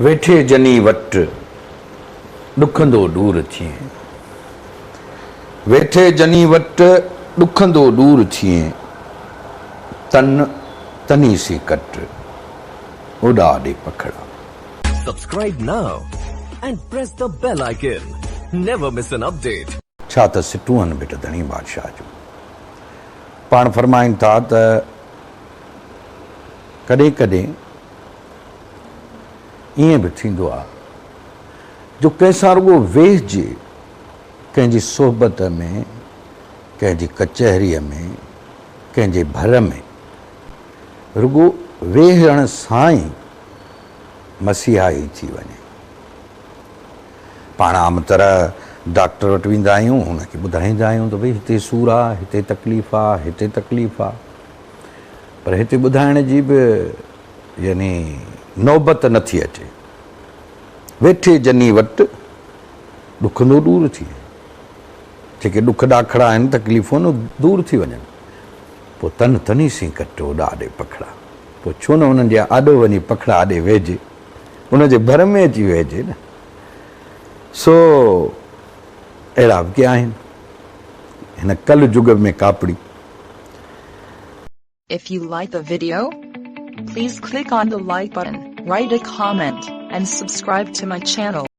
ويٺي جني وٽ ڏکندو ڏور ٿئين. ويٺي جني وٽ ڏکندو ڏور ٿئين. تن تني سين ڪٽ، اڏا ڏي پکڙا. Subscribe now and press the bell icon. Never miss an update. ڇا ته سٽون آهن ڀٽ ڌڻي بادشاهه جون. پاڻ فرمائن ٿا ته ڪڏهن ڪڏهن ائين به ٿيندو آهي جو ڪنهن سان رڳو ويهجي، ڪنهن جي صحبت ۾ ڪنهن جي ڪچهريء ۾ ڪنهن جي ڀر ۾ رڳو ويهڻ سان ئي مسيحائي ٿي وڃي. پاڻ عام طرح ڊاڪٽر وٽ ويندا آهيون، هن کي ٻڌائيندا آهيون ته ڀئي هتي سور آ، هتي تڪليف آ، هتي تڪليف آ. پر هتي ٻڌائڻ جي به يعني نوبت نه ٿي اچي. ويٺي جني وٽ ڏکندو ڏور ٿئي. جيڪي ڏک ڏاکڙا آهن، تڪليفون آهن، دور ٿي وڃن. پوء تن تني سين ڪٽ اوڏا آڏي پکڙا. پوء ڇو نه انهن جي آڏو وڃي پکڙا آڏي ويهجي. ان جي ڀر ۾ اچي ويهجي نه. سو اهڙا به ڪي آهن. هن ڪل جڳ ۾ ڪاپڙي. If you like the video, please click on the like button, write a comment, and subscribe to my channel.